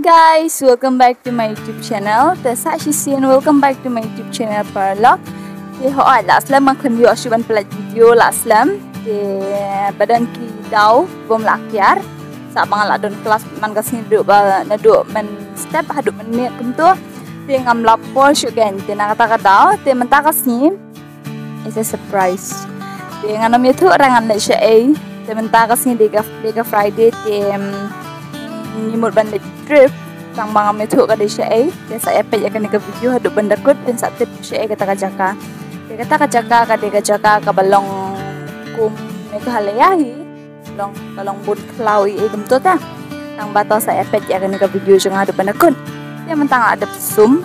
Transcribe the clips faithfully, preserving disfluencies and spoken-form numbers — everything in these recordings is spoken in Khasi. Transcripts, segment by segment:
Guys, welcome back to my YouTube channel. Te sa shisien, welcome back to my YouTube channel Paralok. Te hooid, la slem ma khlem ïoh shuh ban pynlait video la slem. Te ba don ki daw bym lah kiar. Sa ba nga la don klas man ka sngi naduh ba naduh mynstep haduh mynmiet kumto. Te ngam lah poi shuh kein. Te na kata ka daw, te mynta ka sngi is a surprise. Te ngan ym ïathuh re ngan leit shaei. Te mynta ka sngi dei ka, dei ka Friday te, mm, ngi mut ban leit trip. Tang ba ngam ïathuh ka dei shaei. Te sa ïa peit ïa kane ka video haduh ban da kut, phin sa tip shaei kata ka jaka. Te kata ka jaka ka dei ka jaka kaba long kum Meghalaya hi. Long, ka long bun khlaw ei ei kumto ta. Tang ba to sa ïa peit ïa kane ka video jong nga haduh ban da kut. Te mynta nga la dep sum.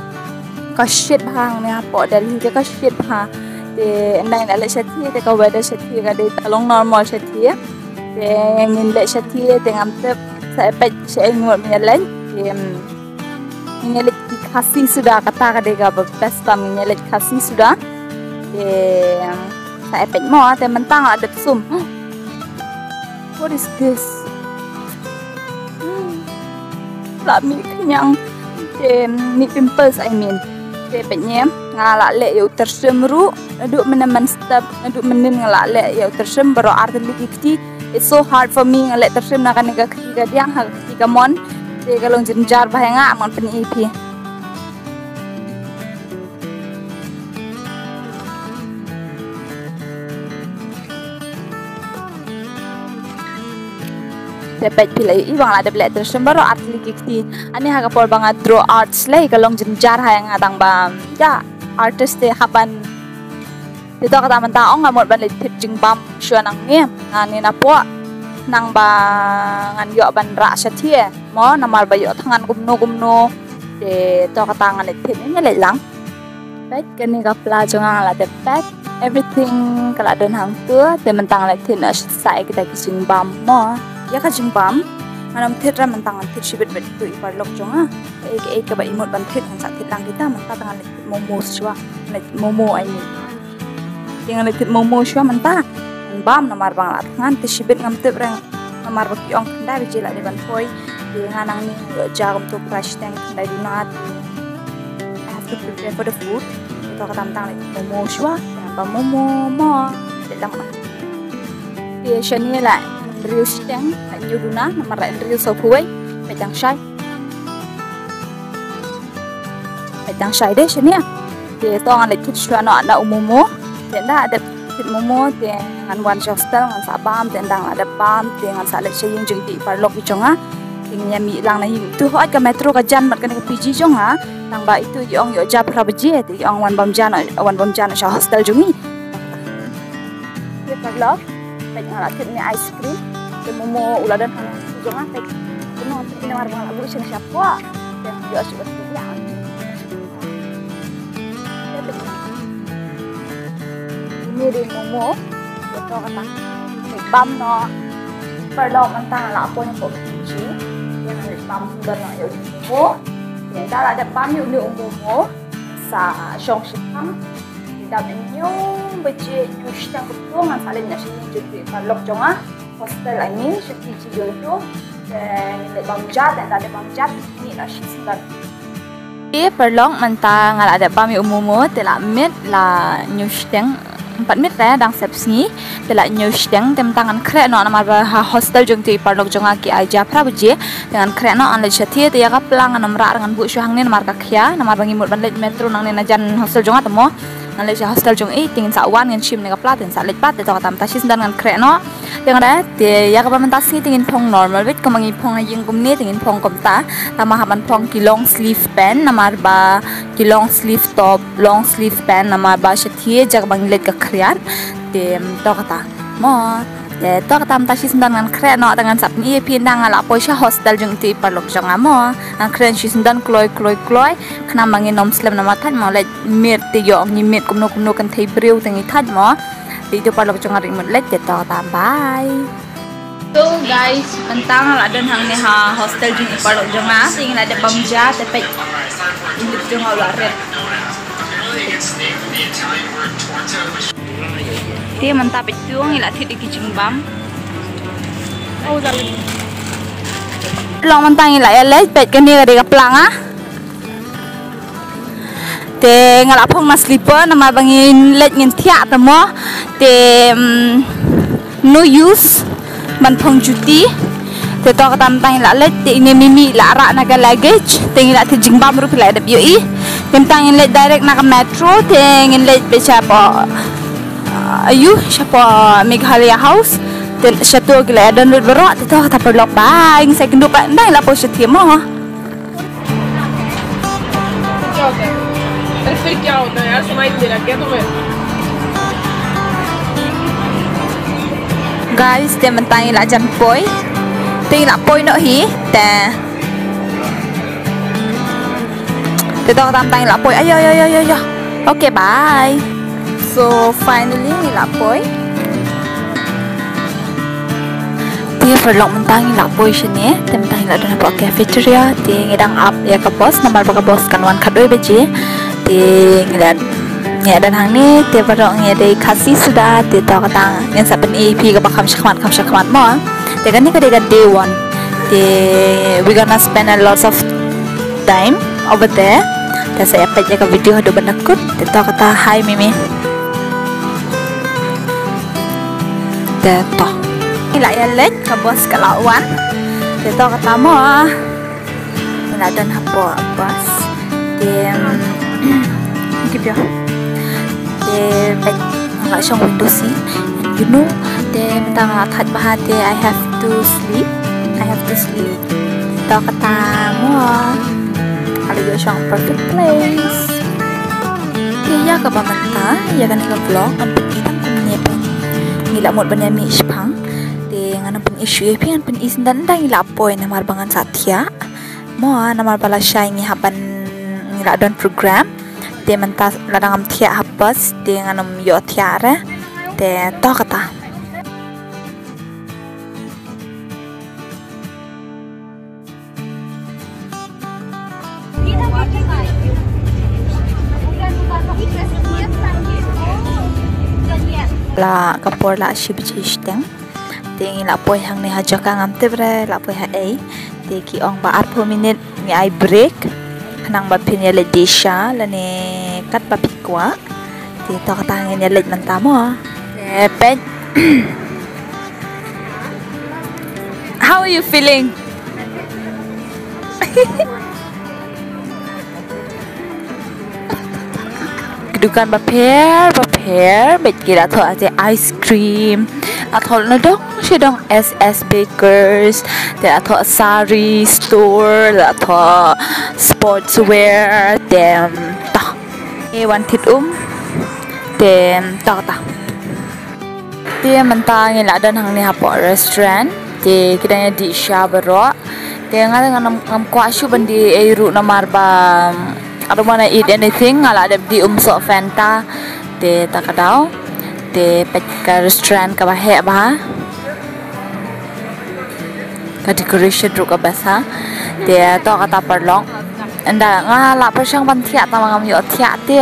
Ka shit bha hangne hapoh Delhi te ka shit bha. Te ynda ngin leit shathie te ka weather shathie ka dei, ka long normal shathie. Te ngin leit shathie te ngam tip, sa ïa peit shaei ngi mut ban ïa leit. Te, mm, ngin ïa leit ki Khasi suda, kata ka dei kaba best tam, ngin ïa leit Khasi suda. Te, mm, sa ïa peit mo, te mynta nga la dep sum. What is this? Hmm. La mih khñiang. Te mih pimples, I mean. Te peit ne, nga la leh ïa u tyrshim ruh. Naduh mynne mynstep, naduh mynnin nga la leh ïa u tyrshim baroh ar tylli ki kti. It's so hard for me, nga leh tyrshim na kane ka kti kadiang ha ka kti kamon. Te ka long jynjar bha ïa nga, ngan pyni ïa phi. Te peit phi la ïohi ba nga la dep leh tyrshim baroh ar tylli ki kti. Ani ha ka por ba nga draw arts lei ka long jynjar ha ïa nga tang ba, ïa, artist te hap ban. Te to kata mynta ong nga mut ban leit thied jingbam shuwa nangne. Nangne napoh. Nang ba ngan ïoh ban rah shathie. Mo, namar ba ïoh thngan kumno kumno. Te to kata ngan leit thied ne leit lang. Peit kane ka pla jong nga la dep pack. Everything ka la don hangto. Te mynta nga leit thied noh sa ïa kita ki jingbam mo. Ïa ka jingbam. Ngan ym thied re mynta, ngan thied shibit beit tu i paralok jong nga. Kaei kaei kaba i mut ban thied ngan sa thied lang kita, mynta te ngan leit momo shuwa. Leit momo, I mean. Te ngan leit thied momo shuwa mynta. Ngan bam namar ba nga la thngan te shibit ngam tip re namar ba ki ong khyndai baje la dei ban poi. Te nga nangne ïoh ja kumto phra shiteng khyndai duna te I have to prepare for the food. Te to kata mynta ngan leit momo shuwa. Te ngan bam momo mo. Te lang ma. Te shane la hynriew shiteng, la hynñiew duna namar la hynriew sawphew wei. Peit dang shai. Peit dang shai de shane. Te to ngan leit thied shuwa noh na u momo. Te ynda dep thied momo te ngan wan sha hostel ngan sa bam, te ynda nga la dep bam te ngan sa leit sha ïing jong iti i paralok i jong nga. Te ngin ïa mih lang na ïing. Tu hooid ka metro ka jan bad kane ka P G jong nga. Tang ba itu i ong ïoh ja phra baje te i ong wan bam ja noh, wan bam ja noh sha hostel jong i. Te paralok, peit nga la thied ne ice cream. Te momo u la don hangne jong nga, peit. Te momo peit namar ba nga la buh sha shapoh. Te ïoh shuh ba thied ïa. Te peit. Ine dei momo. Te to kata. Peit bam noh. Paralok mynta nga la poi hapoh kitchen. Te nga leit bam sngewdon noh ïa u momo. Te ynda la dep bam ïa une u momo. Sa shong shiteng. Te dap hynñiew baje hynñiew shiteng kumto ngan sa leit noh sha ïing jong iti i paralok jong nga. Hostel, I mean, sha P G jong ito. Te ngin leit bam ja, te ynda dep bam ja te ngin ïa shisyndon. Te paralok mynta nga la dep bam ïa u momo te la miet la hynñiew shiteng. Em pat miet re, dang sep sngi. Te la hynñiew shiteng te mynta ngan khreh noh namar ba ha hostel jong ito i paralok jong nga ki ai ja phra baje. Te ngan khreh noh ngan leit shathie te ïa ka pla ngan ym rah re ngan buh shuwa hangne namar ka khia, namar ba ngi mut ban leit metro nangne na jan hostel jong nga te mo. Ngan leit sha hostel jong i te ngin sa wan ngin shim ne ka pla te ngin sa leit pat, te to kata mynta shisyndon ngan khreh noh. Te nga da te ïa kaba mynta sngi te ngin phong normal beit kumba ngi phong ha ïing kumne, te ngin phong kumta. Tangba hap ban phong ki long sleeve pant namar ba ki long sleeve top, long sleeve pant namar ba shathie jaka ba ngi leit ka khriat. Te to kata mo. Te to kata mynta shisyndon ngan khreh noh te ngan sa pyni ïa phi ynda nga la poi sha hostel jong ito i paralok jong nga mo. Ngan khreh shisyndon kloi kloi kloi. Khnang ba ngin ym slem namar thait mo leit miet te ïoh ngi miet kumno kumno kynthei briew te ngi thait mo. Te ito i paralok jong nga ruh i mut leit, te to kata, bye. So guys, mynta nga la don hangne ha hostel jong i paralok jong nga, te ngi la dep bam ja, te peit. I lip jong nga u la red. Te mynta peit to ngi la thied ïa ki jingbam. Oh, darling. Long mynta ngi la ïa leit, peit kane ka dei ka plang ah. Te nga la phong na slipper namar ba ngin leit ngin thiah te mo. Te mm, no use ban phong juti. Te to kata mynta ngi la leit, te ine Mimi la rah na ka luggage, te ngi la thied jingbam ruh phi la dep ïohi. Te mynta ngin leit direct na ka metro, te ngin leit beit shapoh, ah, ayu, shapoh Meghalaya House. Te shato ki la don lut baroh, te to kata paralok, bye, ngin sa ïakynduh pat ynda ngi la poi shathie mo. Guys, te mynta ngi la jan poi. Te ngi la poi noh hi. Te. Te to kata mynta ngi la poi. Ayo, ayo, ayo, ayo, ayo. Okay, bye. So, finally ngi la poi. Te paralok mynta ngi la poi shane, te mynta ngi la don hapoh cafeteria, te ngi dang ap ïa ka bus, namar ba ka bus kan wan khatduh baje. Te ngi la, ngi la don hangne, te baroh ngi dei Khasi suda, te to kata ngin sa pyni ïa phi kaba kham shakhmat, kham shakhmat mo. Te kane ka dei ka day one. Te we gonna spend a lot of time over there. Te sa ïa peit ïa ka video haduh ban da kut. Te to kata, hi Mimi. Te to. Ngi la ïa leit, ka bus ka la wan. Te to kata mo. Ngi la don hapoh bus. Te, mm, ki pio. Te peit, nga la shong window seat. And you know, te mynta nga la thait bha te I have to sleep. I have to sleep. To kata mo. Ka la ïoh shong perfect place. Te ïa kaba mynta, ïa kane ka vlog, ngan pyni tang kumne peit. Ngi la mut ban ïa mih shipang. Te ngan pyni shuh ïa phi, ngan pyni sngewdon ynda ngi la poi namar ba ngan sa thiah. Mo, namar ba lashai ngi hap ban, ngi la don program. Te mynta lada ngam thiah ha bus, te ngan ym ïoh thiah re. Te to kata. La ka por la shi baje shiteng. Te ngi la poi hangne ha jaka, ngam tip re la poi ha ei. Te ki ong ba arphew minit ngi ai break. Khnang ba phin ïa leit dih sha lane katba phi kwah. Te to kata ngin ïa leit mynta mo. Te peit. How are you feeling? Ki dukan bapher bapher, bad ki la thoh ate ice cream, la thoh na dong sha dong, S S Bakers, te la thoh sari store, la thoh sportswear, te, mm, ta. E wan thied um, te, mm, ta, ta. Te mynta ngi la don hangne hapoh restaurant. Te ki dang ïa dih sha baroh. Te nga ngam, ngam kwah shuh ban dih ei ruh namar ba, um, I don't wanna eat anything. Nga la dep dih um soh Fanta. Te ta ka daw. Te peit ka restaurant kaba heh bha. Ka decoration ruh kaba sa. Te to kata paralok. Ynda nga la pyrshang ban thiah tang ba ngam ïoh thiah te.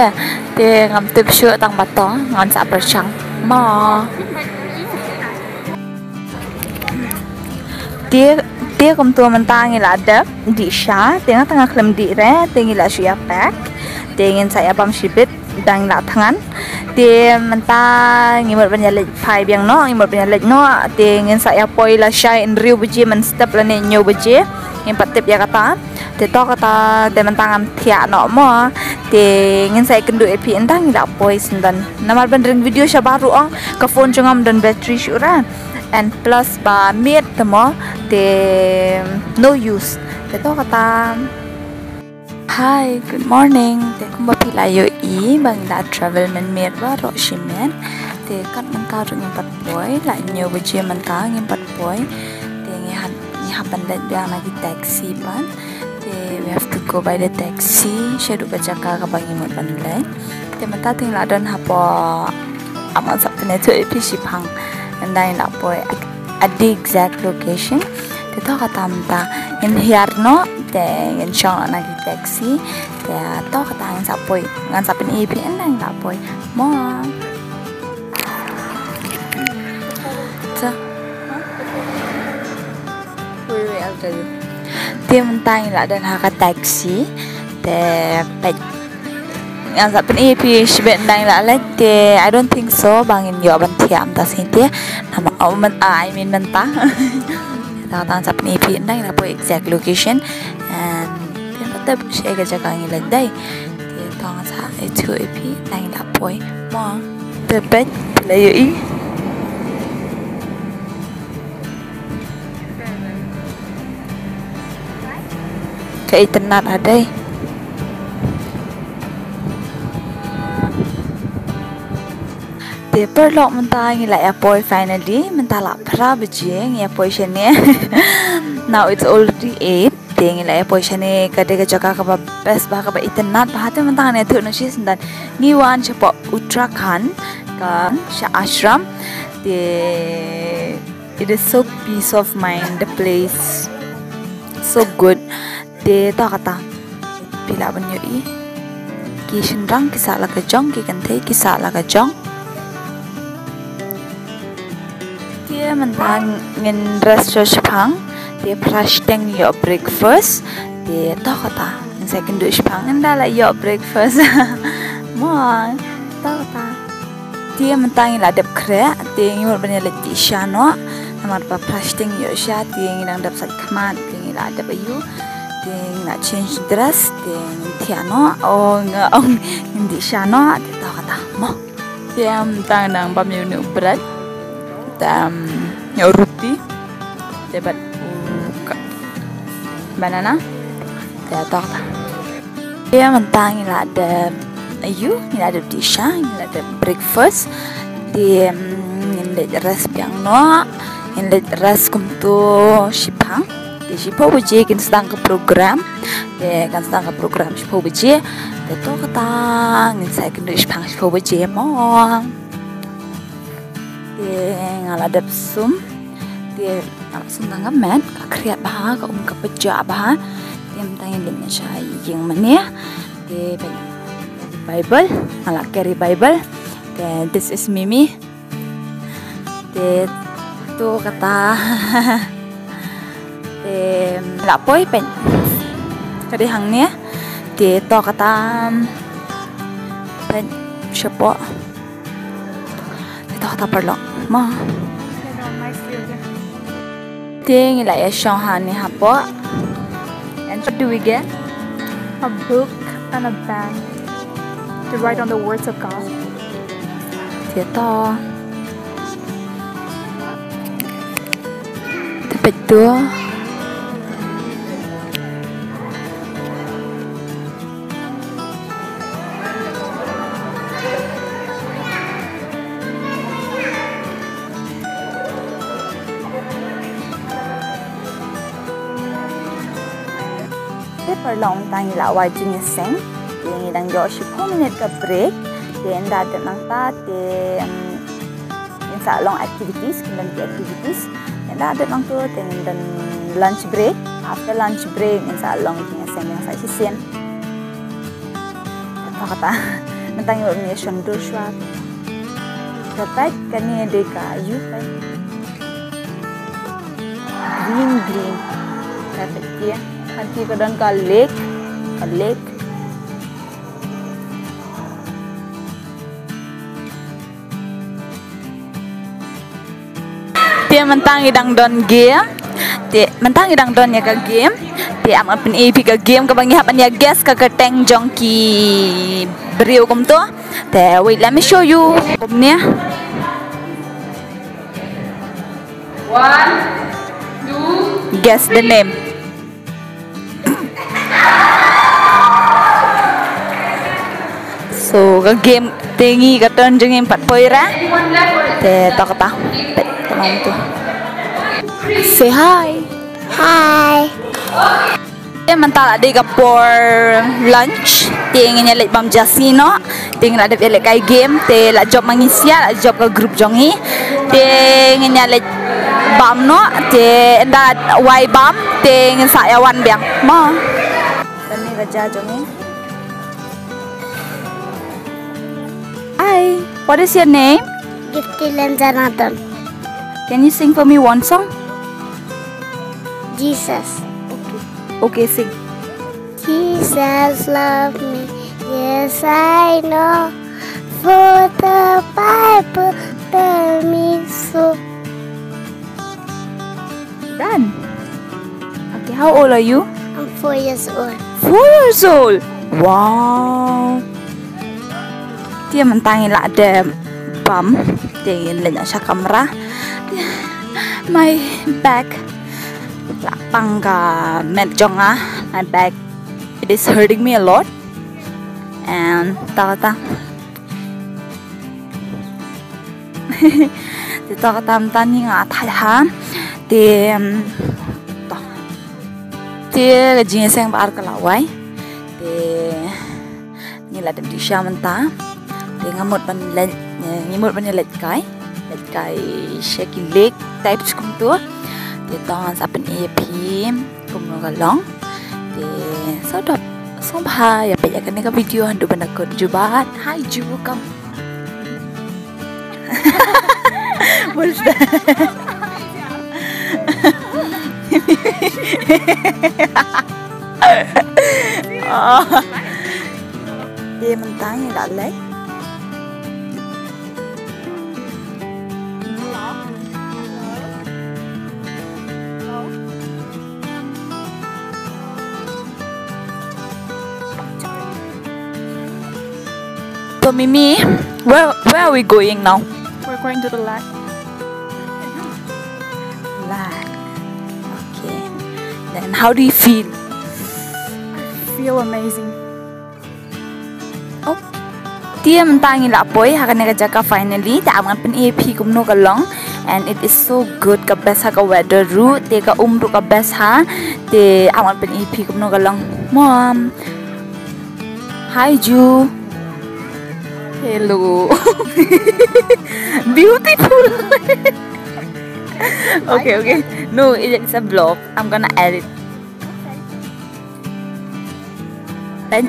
Te ngam tip shuh tang ba to ngan sa pyrshang. Mo. Te, te kumto mynta ngi la dep dih sha, te nga tang nga khlem dih re, te ngi la shu ïa pack. Te ngin sa ïa bam shibit. Dang la thngan. Te mynta ngi mut ban ïa leit phai biang noh, ngi mut ban ïa leit noh. Te ngin sa ïa poi lashai hynriew baje mynstep lane hynñiew baje. Ngim pat tip ïa kata. Te to kata, te mynta ngam thiah noh mo. Te ngin sa ïakynduh ïa phi ynda ngi la poi sngewdon. Namar ban ring video shabar ruh ong ka phone jong nga ym don battery shuh re. And plus ba miet te mo. Te no use. Te to kata. Hi, good morning. Te kumba phi la ïohi ba ngi la travel mynmiet baroh shimet. Te kat mynta ruh ngim pat poi, la hynñiew baje mynta ngim pat poi. Te ngi hap, ngi hap ban leit biang na ki taxi pat. Te we have to go by the taxi shaduh ka jaka kaba ngi mut ban leit. Te mynta te ngi la don hapoh, ym, ngan sa pyni ïa phi shipang ynda ngi la poi at the exact location. Te to kata mynta ngin hiar noh, te ngin shong noh na ki taxi. Te to kata ngin sa poi, ngan sa pyni ïa phi ynda ngi la poi. Mo. Te. Wait, wait, Te mynta ngi la don ha ka taxi. Te peit, ngan sa pyni ïa phi shibit ynda ngi la leit. Te I don't think so ba ngin ïoh ban thiah mynta sngi te. Namar, oh, myn-, ah, I mean mynta. Te ngan sa pyni ïa phi ynda ngi la poi exact location. And te mynta tip shi ka jaka ngi leit dei. Te to ngan sa ïathuh ïa phi ynda ngi la poi. Mo. Te peit, phi la ïohi. Ka itynnad ha dei. Te paralok mynta ngi la ïa poi finally, mynta la phra baje ngi ïa poi shane. Now it's already eight. Te ngi la ïa poi shane, ka dei ka jaka kaba best bha, kaba itynnad bha. Te mynta ngan ïathuh noh shi syndon. Ngi wan shapoh Uttarakhand, ka sha ashram. Te it is so peace of mind, the place so good. Te to kata, phi lah ban ïohi, ki shynrang ki sah la ka jong, ki kynthei ki sah la ka jong. Te mynta ngin rest sha shipang. Te phra shiteng ïoh breakfast. Te to kata, ngin sa ïakynduh shipang ynda la ïoh breakfast. Mo, to kata. Te mynta ngi la dep khreh, te ngi mut ban ïa leit dih sha noh. Namar ba phra shiteng ïoh sha, te ngi dang dep sait khmat, te ngi la dep aiu. Te ngi la change dress, te ngin thiah noh. Oh, nga ong ngin dih sha noh, te to kata mo. Te mynta ngi dang bam ïa une u bread. Te, um, ïa u roti. Te bad u ka-, banana. Te to kata. Te mynta ngi la dep aiu, ngi la dep dih sha, ngi la dep breakfast. Te, mm, ngin leit rest biang noh, ngin leit rest kumto shipang. Te shiphew baje kin sdang ka program. Te kan sdang ka program shiphew baje. Te to kata ngin sa ïakynduh shipang shiphew baje mo. Te nga la dep sum. Te nga la sum tang ka met, ka khriat bha, ka um ka pjah bha. Te mynta ngin leit noh sha ïing mane. Te peit, Bible, nga la carry Bible. Te this is Mimi. Te to kata. Te la poi peit. Ka dei hangne. Te to kata. Peit shapoh. Te to kata paralok. Mo. Te ngi la ïa shong hangne hapoh. And what do we get? A book and a pen to write on the words of God. Te to. Te peit to. Te paralok, mynta ngi la wai jingïaseng. Te ngi dang ïoh shiphew minit ka break. Te ynda dep nangta te, em, ngin sa long activities, kin don ki activities. Ynda dep nangto te ngin don lunch break. After lunch break ngin sa long jingïaseng, ngin sa shisien. Kata kata. Mynta ngi wan ïa shon dur shuwa. Ka peit kane dei ka ïu peit. Green, green. Ka peit ki. Hanti ka don ka lake, ka lake. Te mynta ngi dang don game. Te mynta ngi dang don ïa ka game. Te ap ngan pyni ïa phi ka game kaba ngi hap ban ïa guess ka kyrteng jong ki briew kumto. Te wait, let me show you. Kumne. One, two. Guess the name. So, ka game te ngi ka turn jong ngi pat poi ra. Te to kata. Te, te long tu. Say hi. Hi. Te mynta la dei ka por lunch. Te ngin ïa leit bam jasi noh. Te ngi la dep ïa leh kai game, te la jop ma ngi sia, la jop ka group jong ngi. Te ngin ïa leit bam noh, te ynda wai bam, te ngin sa ïa wan biang. Mo. Kane ka ja jong ngi. Hi, what is your name? Gifty Len Jonathan. Can you sing for me one song? Jesus. Okay, sing. Jesus love me, yes I know. For the Bible tell me so. Done. Okay, how old are you? I'm four years old. Four years old. Wow. Te mynta ngi la dep bam. Te ngin leit noh sha kamra. My back. La pang ka met jong nga. My back. It is hurting me a lot. And ta ta. Te to kata mynta ngi nga thait ha. Te, em, to. Te ka jingïaseng ba ar ka la wai. Te ngi la dep tip sha mynta. Te nga mut ban leit, ngi mut ban leit kai. Leit kai sha ki lake type kumto. Te to ngan sa pyni ïa phi kumno ka long. Te sngewdep sngewbha ïa peit ïa kane ka video haduh ban da kut. Jubab. Hi Ju, come. What's that? Oh. Te mynta ngi la leit. So Mimi, where where are we going now? We're going to the lake. Lake. Okay. Then how do you feel? Feel amazing. Oh. Te mynta ngi la poi ha kane ka jaka finally. Te ap ngan pyni ïa phi kumno ka long. And it is so good, ka best ha ka weather ruh, te ka um ruh ka best ha. Te ap ngan pyni ïa phi kumno ka long. Mom. Hi Ju. Hello. Beautiful. Okay, okay. No, it's a vlog. I'm gonna edit. Peit.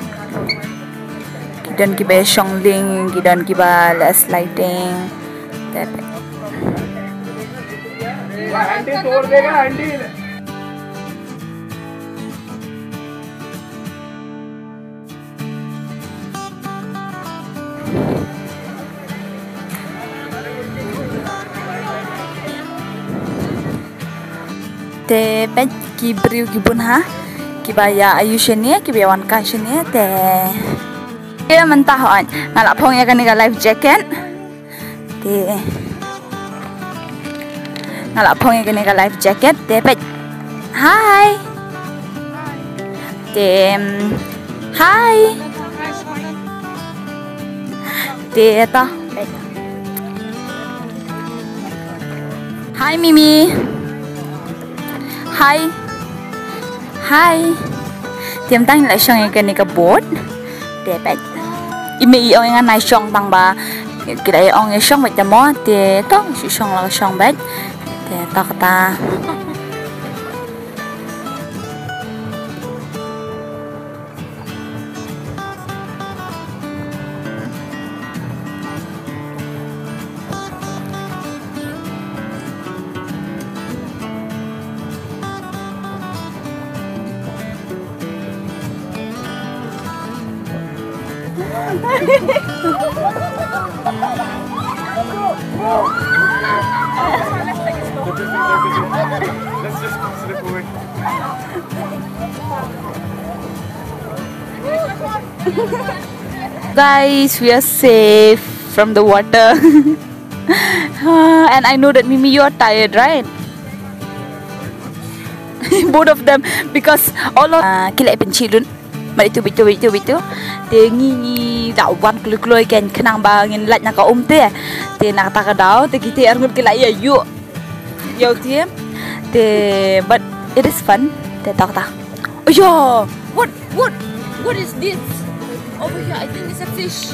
Ki don kiba shong lieng, ki don kiba la sliding. Te peit. Te peit ki briew ki bun ha. Kiba ïa ayu shane, kiba ïa wan kai shane, te. Te mynta hooid nga la phong ïa kane ka life jacket. Te. Nga la phong ïa kane ka life jacket, te peit. Hi. Te. Hi. Te to. Hi Mimi. Hi. Hi. Te mynta ngi la shong ïa kane ka boat. Te peit. I mei i ong ïa nga nai shong tang ba ki la ong ïa shong beit te mo, te to shu shong la shong beit. Te to kata. Let's just slip away. Guys, we are safe from the water. Ah, and I know that Mimi, you are tired, right? Both of them, because all of, ah, ki la pynchit lut. Bad itu, bad itu, bad itu, bad itu. Te ngi, ngi da wan kloi kloi kan khnang ba ngin lait na ka um te. Te na kata ka daw te kita arngut ki la ïa ïuh. Ïa u te. Te, but it is fun. Te ta kata. Oh yeah. What, what, what is this? Over here, I think it's a fish.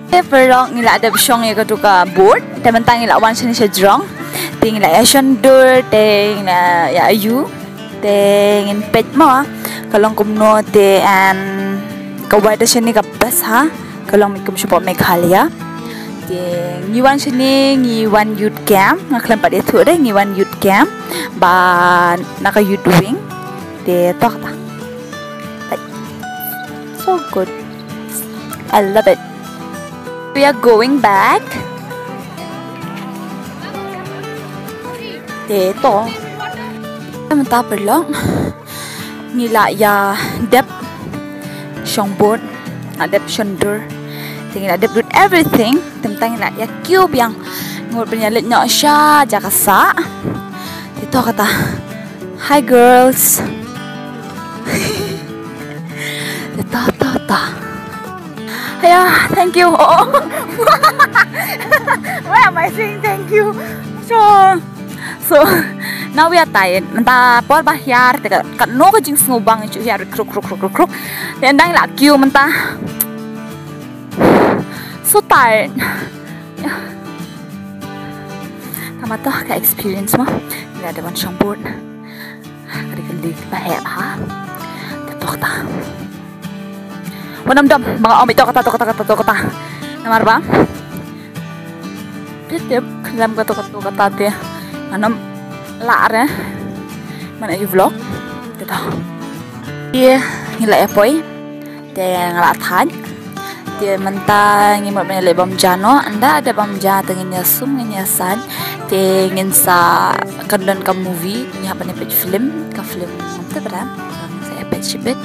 Te paralok, ngi la dep shong ïa katu ka boat. Te mynta ngi la wan shane sha jrong. Te ngi la ïa shon dur, te ngi la ïa ayu. Te ngin peit mo ka long kumno te, and ka weather shane ka best ha. Ka long mih kum shapoh Meghalaya. Te ngi wan shane, ngi wan youth camp, nga khlem pat ïathuh de, ngi wan youth camp ba na ka youth wing. Te to kata. Like, so good. I love it. We are going back. Te to. Mynta paralok ngi la ïa dep shong boat, la dep shon dur. Te ngi la dep lut everything. Te mynta ngi la ïa queue biang. Ngi mut ban ïa leit noh sha jaka sah. Te to kata. Hi girls. Te to to to. Hiya, thank you. Oh. Why am I saying thank you? So, so now we are tired. Mynta por ba hiar te ka, katno ka jingsngewbang shu hiar, kruk kruk kruk kruk kruk. Te ynda ngi la queue mynta. So tired. Tangba to ka experience mo. Ngi la dep wan shong boat. Ka dei ka lake ba heh bha. Te to kata. Wat nym dom ba nga ong to kata, to kata, kata, to kata. Namar ba phi tip khlem ka to kata, to kata te ngan ym lah re ban ïa vlog. Te to. Te ngi la ïa poi. Te nga la thait. Te mynta ngi mut ban ïa leit bam ja noh, ynda dep bam ja te ngin ïa sum, ngin ïa sait. Te ngin sa kyndon ka movie, ngi hap ban ïa peit film, ka film ngam tip re. Ngin sa ïa peit shibit.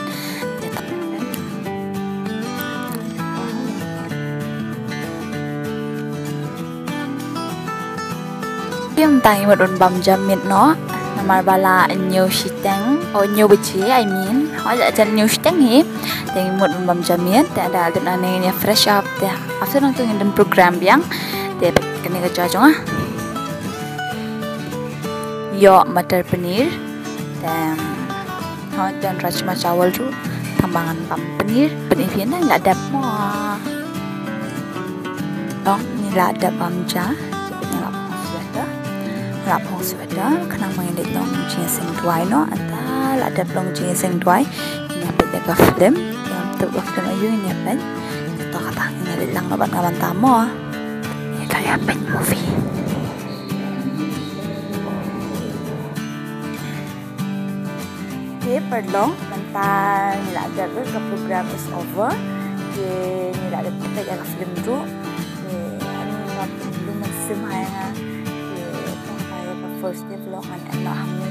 Te tang. Te mynta ngi mut ban bam ja miet noh, namar ba la hynñiew shiteng, oh, hynñiew baje, I mean. Oh, la jan hynñiew shiteng hi. Te ngi mut ban bam ja miet, te ynda dep nangne ngin ïa fresh up, te after nangtu ngin don program biang. Te kane ka jaka jong nga ïoh matar paneer. Te Hooid, don rajma chawal ruh, tangba ngan bam paneer, paneer phi na la dep mo. Dong, ngi la dep bam ja, ngi la phong sweater. Ngi la phong sweater, khnang ba ngin leit long jingïaseng duwai noh, ynda la dep long jingïaseng duwai, ngin ïa peit ïa ka film, ngam tip ka film aïu ngin ïa peit. To kata ngin ïa leit lang noh bad nga mynta mo. Ngin ïa peit movie. Te paralok, mynta ngi la dep, ka program is over. Te ngi la dep peit ïa ka film ruh. Te ani nga pynlong mynsiem ha nga. Te tang ka ïa ka first day vlog ngan end noh hangne.